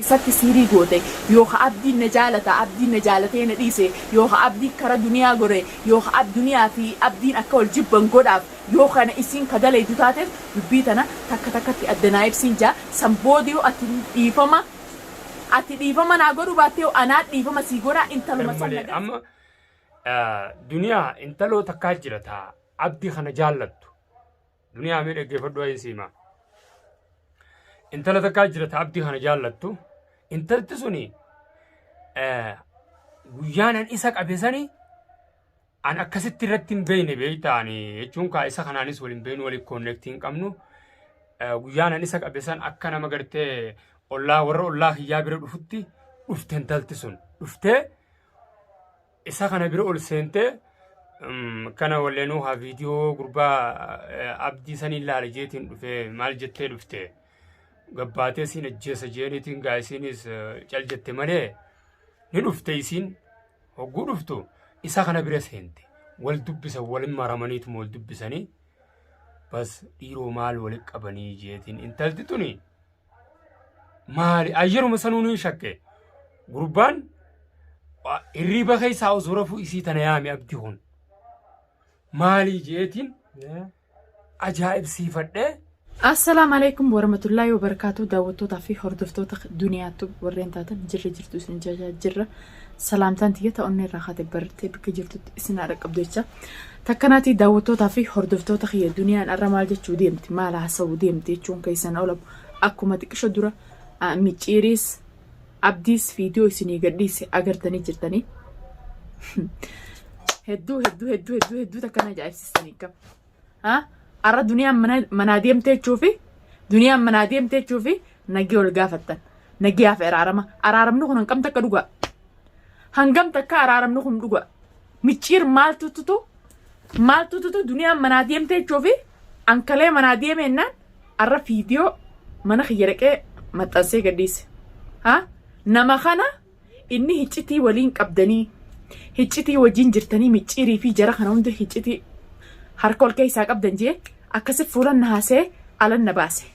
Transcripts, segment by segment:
Isatti siirii goote yooka abdiin na jaalata abdiin na jaalatee na dhiise yooka abdiin kara duniyaa gore yooka ab duniyaa fi abdiin akka wal jibban godhaaf yoo kana isiin ka dalaydu taateef dubbii tana takka takkatti adda naa ibsiin jaa san booda yoo ati dhiifama ati dhiifama naa godhuu baatte yoo anaa dhiifama sii godhaa intaluma san malee na amma duniyaa intaloo takkaa jira taa abdii kana jaallattu. Duniyaa mee dhaggeeffadhu waa'ee siimaa. Intala takkaa jira ta abdii kana jaallattu. Intalti suni guyyaan an isa qabe sani an akkasitti irratti hin beekne beektaa ani jechuun kaa isa kanaanis wal hin beeknu waliin koonnektii hin qabnu. Guyyaan an isa qabe san akka nama gartee ollaa warra ollaa kiyyaa bira dhufutti dhufte intalti sun dhuftee isa kana bira ol seentee kana walleenuu haa viidiyoo gurbaa abdii sanii laala jeetiin dhufee maal jettee dhufte gabbaatee siin ajjeesa jeeniitiin gaa isiinis cal jette malee ni dhufte isiin hogguu dhuftu isa kana bira seente wal dubbisan walin maramaniituma wal dubbisanii bas dhiiroo maal wali qabanii jeetiin intalti tuni Maali ayyeruma sanuu ni shakke. Gurbaan hirriiba keessaa osoo rafuu isii tana yaame abdi kun. Maali jeetiin ajaa'ibsiifadhee. Assalaamu alaikum warahmatullaahi wabarakaatu daawwattootaa fi hordoftoota duniyaattu warreen taatan jirra jirtu isin jajaa jirra salaamtaan tiyya ta onnee irraa kaate bartee bakka jirtutti isin haadha qabdu jecha takkanaatii daawwattootaa fi hordoftoota kiyya duniyaan arra maal jechuu deemti maal haasa'uu deemti jechuun keessan olamu Akkuma xiqisho dura micciiriis abdiis viidiyoo isinii gadhiise agartanii jirtanii. Hedduu hedduu hedduu hedduu hedduu takka na ajaa'ibsiistanii akkam. Ha? Arra duniyaan mana manaa deemtee jechuufi duniyaan manaa deemtee jechuufi nagee ol gaafattan. Nagiyaaf araarama. Araaramni kun hangam takka dhugaa? Hangam takka araaramni kun dhugaa? Micciir maaltu tutu maaltu tutu duniyaan manaa deemtee jechuufi ankalee manaa deemeennaan Arra fiidiyoo mana kiyya dhaqee maxxansee gadhiise. Ha? Nama kana inni hiccitii waliin qabdanii hiccitii wajjin jirtanii micciirii fi jara kana hunda hiccitii harka ol keessaa qabdan jee akkasi fuulan na haasee alan na baase.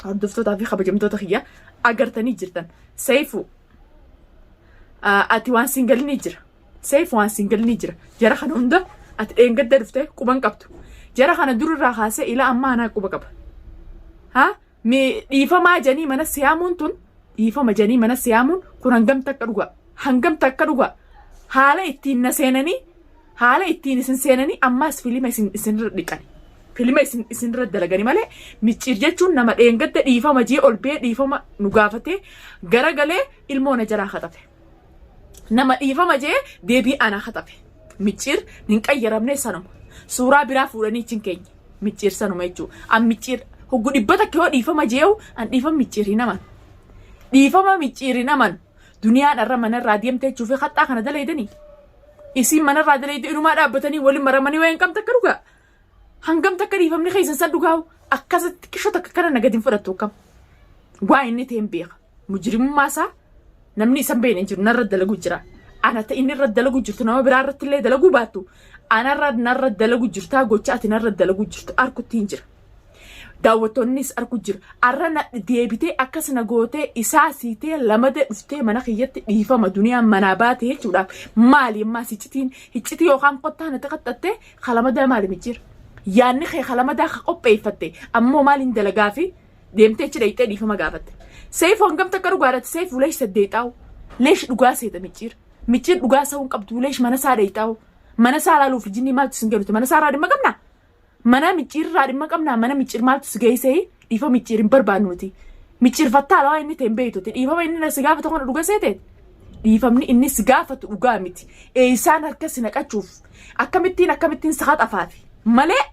Hordoftootaa fi kabajamtoota kiyya agartanii jirtan. Seeyfuu ati waan siin galinii jira. Seef waan siin galinii jira. Jara kana hunda ati dheengadda dhuftee quban qabdu. Jara kana dur irraa kaasee ilaa ammaa anaa quba qaba. Ha? Mee dhiifamaa janii mana siyaamuun tun dhiifama janii mana siyaamuun kun hangam takka dhugaa. Hangam takka dhugaa. Haala ittiin na seenanii haala ittiin isin seenanii ammaas filima isin isinirra dhiqani. Filima isin isinirra dalagani malee micciir jechuun nama dheengadda dhiifama jee ol bee dhiifama nu gaafatee garagalee ilmoo na jalaa haxafe. Nama dhiifama jee deebii ana haxafe. Micciir hin qayyaramne sanuma. Suuraa biraa fuudhanii ichin keenya. Micciir sanuma jechuudha. An micciir hoggu 100 yoo dhiifama jeewu an dhiifama micciir hin amanu. Dhiifama micciir hin amanu. Duniyaan irra manarraa deemte jechuu fi haxxaa kana dalaydanii. Isiin manarraa dalaydu inumaa dhaabbatanii waliin maramanii wayin qabda akka dhugaa. Hangam takka dhiifamni keessan san dhugaa'u akkasitti qishoo takka kana na gadi hin fudhattu akkam. Waa inni ta'e hin beeka. Mujrimummaa isaa namni isa hin beekne hin jiru narra dalagu jira. Ana ta inni irra dalagu jirtu nama biraa irratti illee dalaguu baattu anarra narra dalagu jirtaa gocha ati narra dalagu jirtu arkutti hin jira. Daawwattoonnis arku jira. Arra na deebitee akkas na gootee isaa siitee lamada dhuftee mana kiyyatti dhiifama duniyaan manaa baate jechuudhaaf maali ammaa siccitiin hiccitii yookaan kottaa natti qaxxattee kalamadaa maali micciir. Yaanni kee kalamadaa ka qopheeffatte ammoo maaliin dalagaa fi Deemtee achi dhayxee dhiifama gaafatte. Seeyfu hangam takka dhugaadhati seeyfu leesh saddeexaawu. Leesh dhugaa seeta micciir. Micciir dhugaa sa'uu hin qabdu leesh mana isaa dhayxaawu. Mana isaa laaluuf jinnii maaltu sin galuti mana isaa irraa dhimma qabnaa? Mana micciir irraa dhimma qabnaa? Mana micciir maaltu si geessee dhiifama micciir hin barbaannu nuti. Micciir fattaala waan inni ta'e hin beektuti. Dhiifama inni si gaafatu kana dhuga seete. Dhiifamni inni si gaafatu dhugaa miti. Eessaan harka si naqachuuf akkamittiin akkamittiin si haxafaafi malee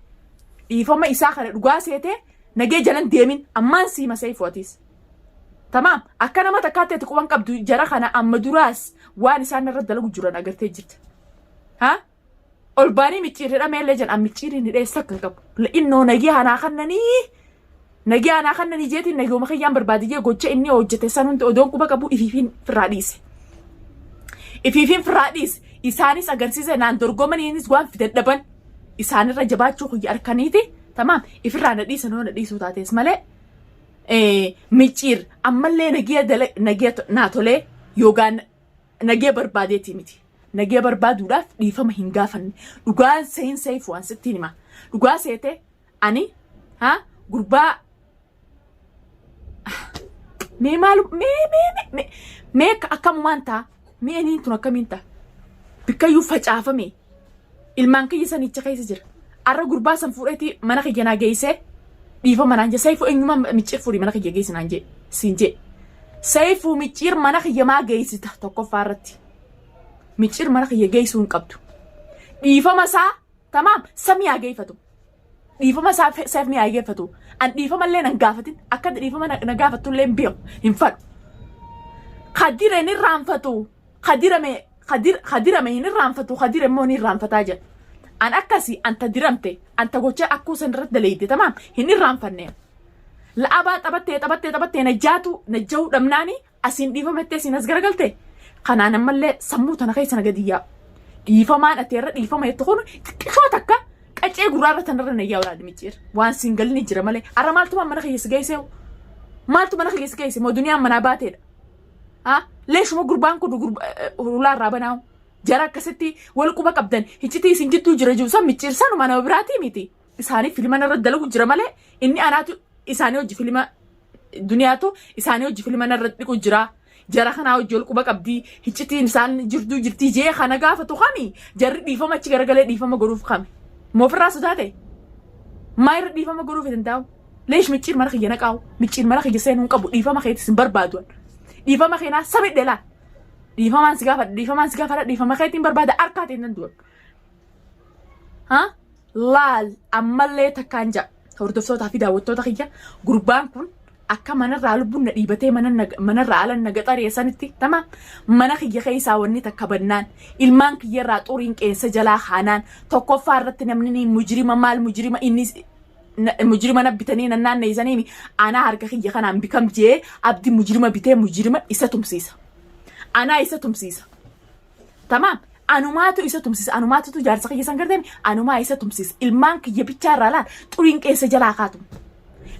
dhiifama isaa kana dhugaa seetee Nagee jalan deemin ammaan siima seeyfu atiis. Tamaam akka nama takkaatti ati quban qabdu jara kana amma duraas waan isaan irra dalagu jiran agartee jirta. Ha? Ol baanii micciirri hidhamee illee jedhan micciirri ni dheessa akka hin qabu. Innoo nagee hanaa kannanii nagee hanaa kannanii jeetiin nageuma kiyyaan barbaade jee gocha inni hojjete san hundi odoon quba qabu ifiifiin firraa dhiise. Ifiifiin firraa dhiise. Isaanis agarsiise naan dorgomaniinis waan fidan dhaban. Isaanirra jabaachuu kiyya arkaniiti. Tamaam ifirraa na dhiisan yoo na dhiisuu taates malee Micciir ammallee nagiya nagiya naa tolee yookaan nagiya barbaadeetii miti. Nagiya barbaaduudhaaf dhiifama hin gaafanne. Dhugaan seen seefu waan sittiin hima. Dhugaa seete ani ha gurbaa mee maal mee mee mee mee akkamumaan ta'a mee aniin tun akkamiin ta'a bikkayyuu facaafame ilmaan kiyya sanicha keessa jira arra gurbaa san fuudheeti mana kiyya naa geessee dhiifama naan jee sayfuu eenyumaa micciir fuudhii mana kiyya geessi naan jee siin jee sayfuu micciir mana kiyya maa geessita tokkoffaa irratti micciir mana kiyya geessuu hin qabdu dhiifama isaa tamaam samii haa geeffatu. Dhiifama isaa seefni haa geeffatu. An dhiifama illee nan gaafatin akka dhiifama na gaafattu illee hin beeku hin fadhu. Kadire hin irraanfatu. Kadirame kadirame hin irraanfatu kadire immoo ni irraanfataa jedha. An akkasi an ta diramte an ta gocha akkuu san irratti daleeyte tamaam hin irraanfanne. La'abaa taphattee taphattee taphattee najjaatu najjahuu dhabnaani Asiin dhiifama jettee asiin as garagalte kanaan ammallee sammuu tana keessa na gadi yaa'u. Dhiifamaan ati irra dhiifama jettu kun xiqqishoo takka qacee gurraarra tanarra na yaa'u laali micciir. Waan siin galni jira malee. Arra maaltu mana kiyya si geessee? Maaltu mana kiyya si geesse? Moo duniyaan manaa baateedha? Ha? Leeshuma gurbaan kun hulaa irraa banaa'u. Jara akkasitti wal quba qabdan hiccitii isin jidduu jira jiru san micciir sanuma nama biraatii miti. Isaanii filima narra dalagu jira malee inni anaatu isaanii hojii filima duniyaatu isaanii hojii filima narra dhiqu jira. Jara kanaa hojii ol quba qabdii hiccitiin isaan jirtuu jirtii jee kana gaafatu kami jarri dhiifama achi garagalee dhiifama godhuuf kami. Moo ofirraa sodaate? Maa irra dhiifama godhuuf hin danda'u? Leesh micciir mana kiyya naqaawu micciir mana kiyya seenuu hin qabu dhiifama keetis hin barbaadu. Dhiifama keenaa sabidhe laa. Dhiifamaan si gaafadha dhiifamaan si gaafadha dhiifama keetiin barbaada harkaatiin nan du'a. Ha? Laal ammallee takkaan ja'a. Hordoftootaa fi daawwattoota kiyya gurbaan kun akka manarraa lubbuun na dhiibatee manarraa ala na gaxaree sanitti tama mana kiyya keessaa wanni takka bannaan ilmaan kiyyarraa xuriin qeensa jalaa kaanaan tokkoffaa irratti namni ni mujrima maal mujrima inni mujrima na bitanii na naanneessanii anaa harka kiyya kanaan bikam jee abdi mujrima bitee mujrima isa tumsiisa. Anaa isa tumsiisa. Tamaam. Anumaatu isa tumsisa. Anumaatutu jaarsa kiyya san gartee anumaa isa tumsisa. Ilmaan kiyya bichaa irraa laal xuriin qeensa jalaa kaatu.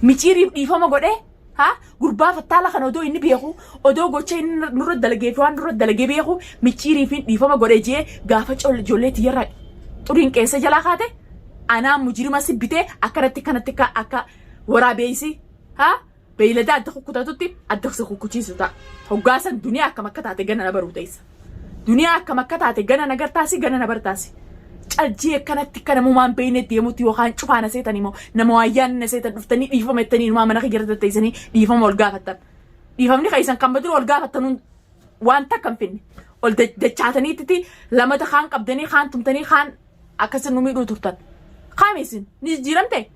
Miciiriif dhiifama godhee ha gurbaa fattaala kana odoo inni beeku odoo gocha inni nurra dalagee fi waan nurra dalagee beeku miciiriif dhiifama godhee jee gaafa ijoollee tiyyarraa xuriin qeensa jalaa kaate anaa mujirima si bitee akkanatti kanatti akka waraabeessi ha Beeyladaa adda kukkutatutti adda si kukkuchiisu ta'a. Hoggaa san duniyaa akkam akka taate gana na baruu teessa. Duniyaa akkam akka taate gana na gartaasi gana na bartaasi. Caljii akkanatti akka namumaan beeyne deemutti yookaan cufaa na seetan immoo nama waayyaan na seetan dhuftanii dhiifama jettanii inumaa mana kiyya irra teessanii dhiifama ol gaafattan. Dhiifamni keessan kan baduru ol gaafattanuun waan takka hin finne. Ol dachaataniitti lamata kaan qabdanii kaan tumtanii kaan Akkasi nu miidhuu turtan. Kaami isin ni jijjiiramte?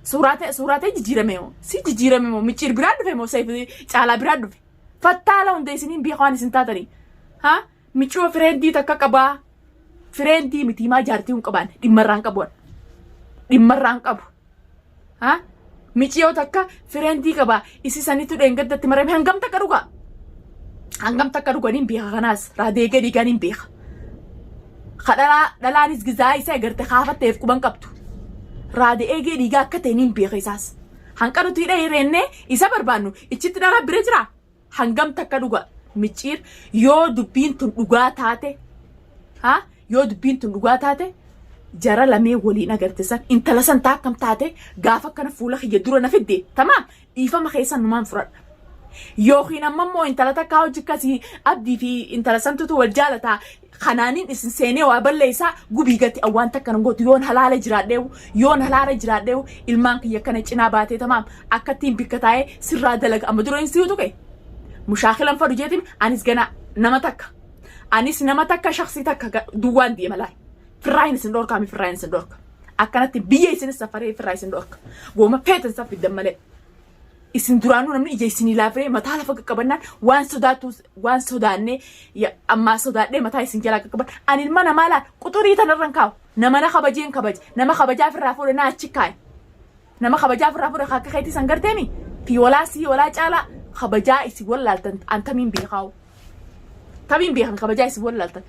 Suuraa ta'e suuraa ta'e jijjiirame moo? Si jijjiirame moo? Micciir biraan dhufe moo? Seef caalaa biraan dhufe? Fattaala hunda isiniin beeka waan isin taatanii. Ha? Miccoo fireendii takka qabaa. Fireendii miti maa jaartii hin qabaan dhimmarraan qabu. Dhimmarraan qabu. Ha? Miciyoo takka fireendii qaba. Isi sanitu dheengaddatti marame hangam takka dhugaa? Hangam takka dhuganiin beeka kanaas raadeegee dhiiganiin beeka. Ka dhalaa dhalaanis gizaa isa egarte kaafatteef quban qabdu. Raade eegee dhiigaa akka ta'e niin beeka isaas. Hanqa nuti hidha hireennee isa barbaannu ichitti dhalaa bira jira. Hangam takka dhuga micciir yoo dubbiin tun dhugaa taate ha yoo dubbiin tun dhugaa taate jara lamee waliin agarte san intala san taa akkam taate gaafa akkana fuula kiyya dura na fidde tamaam dhiifama keessan numaan fudhadha. Yookiin amma immoo intala takkaa hojii akkasii abdii fi intala santutu wal jaalataa Kanaanin isin seenee waa balleessaa gubii gati awwaan takka nan gootu yoon halaala jiraadheewu yoon halaala jiraadheewu ilmaan kiyya kana cinaa baatee tamaam akkattiin bikka taa'ee sirraa dalaga amma dura hin si'u tuqe mushaakilan fadhu jeetim anis gana nama takka anis nama takka shaksii takka duwwaan deema laal firraa hin isin dhorkaa mi firraa hin isin dhorka akkanatti biyya isinis safaree firraa isin dhorka gooma feetan saffiddan malee. Isin duraanuu namni ija isinii laafee mataa lafa qaqqabannaan waan sodaatu waan sodaannee ammaa sodaadhee mataa isin jalaa qaqqaban. Ani ilma namaa laal quxurii tanarran kaa'u. Nama na kabajeen kabaje. Nama kabajaa ofirraa fuudhe na achi kaa'e. Nama kabajaa ofirraa fuudhe akka keetii san garteemi. Fi walaa sii walaa caalaa kabajaa isin wallaaltan an tamiin beekaa'u. Tamiin beekan kabajaa isin wallaaltan.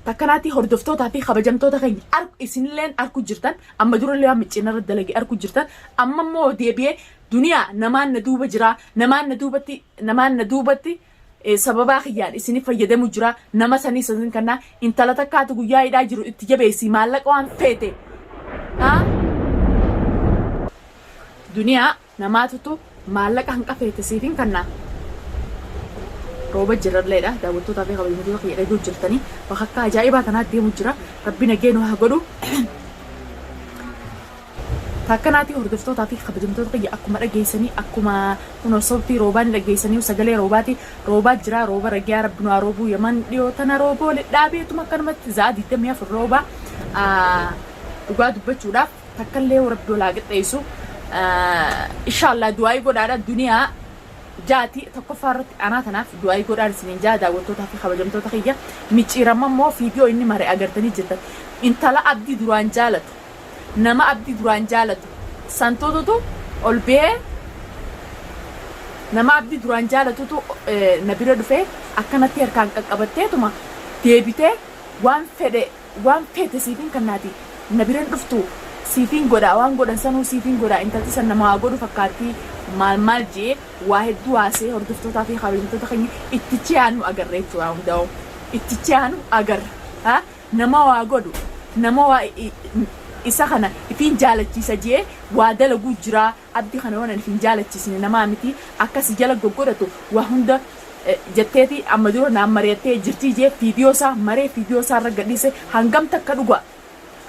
Takkanaatti hordoftootaa fi kabajamtoota keenya isinilleen arku jirtan amma durallee waan micciirra dalage arku jirtan amma immoo deebi'ee Duniyaa namaan na duuba jira, namaan na duubatti, namaan na duubatti sababaa kiyyaan isini fayyadamu jira, nama sanii sanin kannaa intala takkaatu guyyaa hidhaa jiru itti jabeessi maallaqa waan feete. Haa? Duniyaa namaatutu maallaqa hanqa feete siifin kannaa. Rooba jirarleedha daawwattootaa fi kabajamtoota kiyya dhaguu jirtanii bakka akka ajaa'ibaa tanaa deemu jira. Rabbi nagee nu haa godhu. Taakkanaatii hordoftootaa fi kabajamtoota kiyya, akkuma dhageessanii, akkuma kunoo sobtii roobaa ni dhageessanii, sagalee roobaati roobaa jira. Rooba ragiyaa, rabbi nu haa roobuu. Yaman dhiyoo tana rooboo dhaabeetuma akkanumatti za'a 24 rooba. Dhugaa dubbachuudhaaf takkallee rabbi ol haa qixxeessu inshaallah. Du'aayii godhaadha. Duniyaa jaati tokkoffaa irratti anaa tanaaf du'aayii godhaan isiniin jaa. Daawwattootaa fi kabajamtoota kiyya, micciirama immoo fiidiyoo inni mare agartanii jirtan. Intala abdii duraan jaalatu, nama abdii duraan jaalatu santuututu ol ba'ee, nama abdii duraan jaalatutu na bira dhufee akkanatti harkaan qaqqabatteetuma deebitee waan fedhe waan feete siifin kannaati na biran dhuftu siifin godha, waan godhan sanuu siifin godha, intalti san nama waa godhu fakkaatti, maal maal jee waa hedduu haasee. Hordoftootaa fi kabajamtoota keenya, ittichi aanu agarra jechuudha. Hundaa'u ittichi aanu agarra. Nama waa godhu, nama waa isa kana ifiin jaalachiisa jee waa dalaguu jira. Abdi kana waan ifiin jaalachiisne namaa miti, akkasi jala goggodhatu waa hunda jetteeti amma dura naan mari'attee jirtii jee fiidiyoo isaa maree fiidiyoo isaa irra gadhiise. Hangam takka dhuga,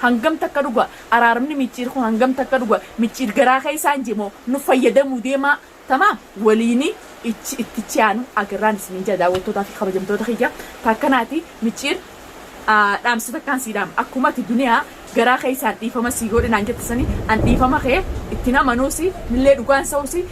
hangam takka dhuga araaramni micciir kun, hangam takka dhuga micciir garaa keessaan jimoo nu fayyadamuu deemaa? Tamaam, waliini ittichi aanu agarraan isiniin jaa. Daawwattootaa fi kabajamtoota kiyya, takkanaati micciir dhaamsa takkaan sii dhaama. Akkuma ati duniyaa garaa keessaan dhiifama sii godhe naan jette sanii, an dhiifama kee ittiin amanuusi nillee dhugaan sa'uusi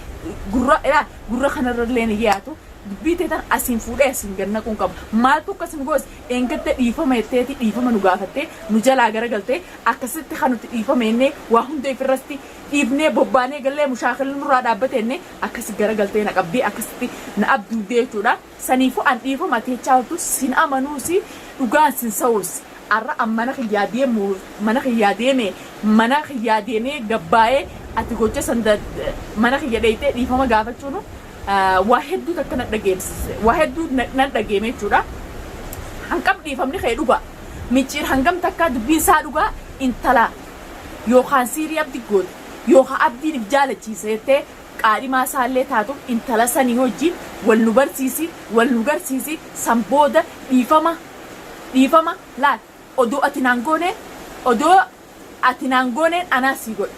gurra ilaa gurra kanarra illee ni yaatu. Dubbii teetan asiin fuudhee asiin gad naquun qaba. Maaltu akkas nu goos? Dheengadda dhiifama jetteeti dhiifama nu gaafattee nu jalaa garagaltee, akkasitti kan nuti dhiifama jennee waa hunda ifirratti dhiifnee bobbaanee gallee mushaakilli nurraa dhaabbate jennee akkasi garagaltee na qabdee akkasitti na abduudee jechuudha. Saniifuu an dhiifama ati jechaa jirtu sin amanuusi, dhugaan sin sa'uusi. Arra an mana kiyyaa deemu, mana kiyyaa deeme, mana kiyyaa deemee gabbaa'ee ati gocha san mana kiyya dheeyxee dhiifama gaafachuun waa hedduu takka na dhageemsise, waa hedduu nan dhageeme jechuudha. Hanqam dhiifamni kee dhugaa? Micciir hangam takka dubbiin isaa dhugaa? Intala yookaan siirii abdi goote yookaan abdiin if jaalachiisa jettee qaadhimaa isaallee taatu, intala sanii wajjin wal nu barsiisi, wal nu garsiisi. San booda dhiifama, dhiifama laal odoo ati naan gooneen, odoo ati naan gooneen anaa sii godha,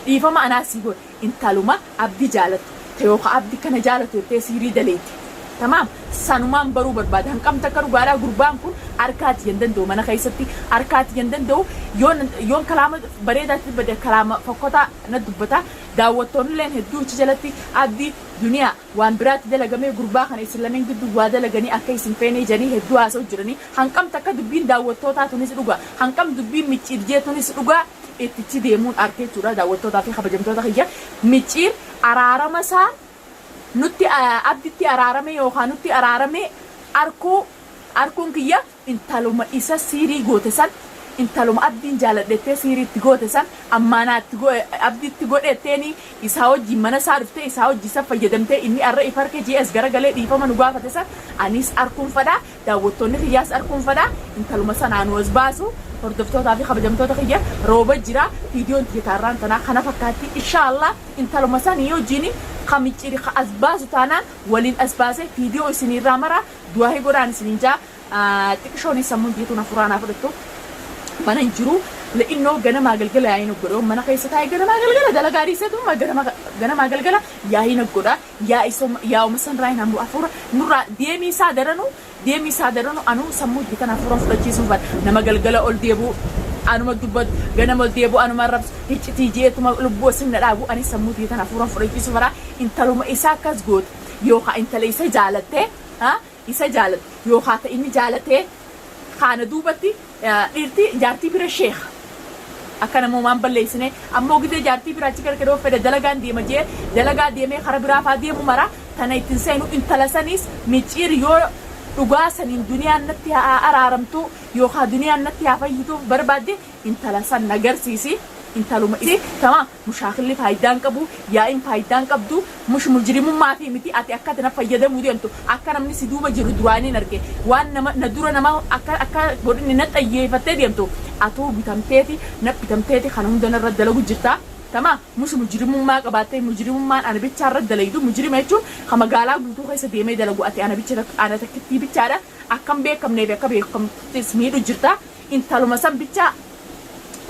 dhiifama anaa sii godha. Intaluma abdi jaalattu ta yookaan abdi kana jaalatu jettee siirii daleeti, tamaam, sanumaan baruu barbaada. Hanqam takka dhugaadhaa gurbaan kun? Harkaati hin danda'u, mana keessatti harkaati hin danda'u. Yoon yoon kalaama bareedaatti dubbate kalaama fokkotaa na dubbata. Daawwattoonnilleen hedduu achi jalatti abdi duniyaa waan biraatti dalagamee gurbaa kana isin lameen gidduu waa dalaganii akka isin feenee janii hedduu haasa'u jiranii. Hanqam takka dubbiin daawwattootaa tunis dhugaa, hanqam dubbiin micciir jee tunis dhugaa? Ittichi deemuun arke jechuudha. Daawwattootaa fi kabajamtoota kiyya, micciir araarama isaa nutti abditti araarame yookaan nutti araarame arkuu arkuun kiyya intaluma isa siirii goote san, intaluma abdiin jaaladhettee siiriitti goote san ammaanaatti abditti godhetteeni isaa wajjin mana isaa dhuftee isaa wajjin isa fayyadamtee inni arra if harka GS garagalee dhiifama nu gaafate san anis arkuun fadhaa, daawwattoonni kiyyaas arkuun fadhaa. Intaluma sanaa nu as baasu. Hordoftootaa fi kabajamtoota kiyya, rooba jira. Viidiyoon tiyya taarraan tanaa kana fakkaatti. Inshaallah intaluma sanii wajjin ka micciiri ka as baasu taanaan waliin as baasee viidiyoo isiniirraa maraa. Du'aahii godhaan isiniin jaa. Xiqishoon sammuun tiyyatuun hafuuraa naa fudhattu mana hin jiru. Le'innoo ganamaa galgala yaa'ii na godha. Mana keessa taa'ee ganamaa galgala dalagaa dhiiseetuma ganamaa galgala yaa'ii na godha. Yaa'uma sanraa hin hambu hafuura nurraa deemii isaa daranu, deemii isaa daranu. Anuu sammuu tiyya hafuura fudhachiisuun fadha. Nama galgala ol deebi'u anuma dubbatu, ganama ol deebi'u anuma arrabsu, hiccitii jeetuma lubbuu isin na dhaabu. Ani sammuu tiyya hafuura fudhachiisuun fadha. Intaluma isaa akkas goote yookaan intala isa jaalattee isa jaalatu yookaan ta inni jaalatee kaana duubatti dhiirti jaartii bira sheeka akka namoomaan balleessine. Ammoo gidee jaartii bira achi gargaroo fedhe dalagaan deema jee dalagaa deemee kara biraa faa deemu mara tana ittiin seenu. Intala saniis micciir yoo dhugaa saniin duniyaan natti haa araaramtu yookaan duniyaan natti haa fayyituuf barbaadde, intala san nagarsiisi. Intaluma isii tama mushaakilli faayidaa hin qabu, yaa'iin faayidaa hin qabdu, mush mujrimummaa fi miti ati akka ati na fayyadamuu deemtu akka namni si duuba jiru duraaniin arge waan nama na dura nama akka akka godhinni na xayyeeffattee deemtu atuu bitamteeti na bitamteeti kana hunda narra dalagu jirta. Tama mush mujrimummaa qabaattee mujrimummaan ana bichaa irra dalaydu. Mujrima jechuun ka magaalaa guutuu keessa deemee dalagu, ati ana bicha, ana takkittii bichaadha. Akkam beekamnee fi akka beekamtuttis miidhu jirta. Intaluma san bichaa,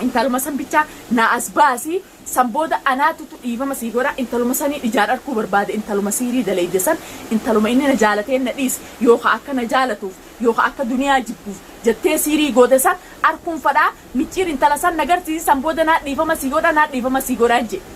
intaluma san bichaa naa as baasi. San booda anaatutu dhiifama sii godha. Intaluma sanii ijaan arkuu barbaade, intaluma siirii dalayde san, intaluma inni na jaalateen na dhiise yookaan akka na jaalatuuf yookaan akka duniyaa jibbuuf jettee siirii goote san arkuun fadhaa. Micciir, intala san na garsiisi. San booda naa dhiifama sii godha, naa dhiifama sii godhaan jedhe.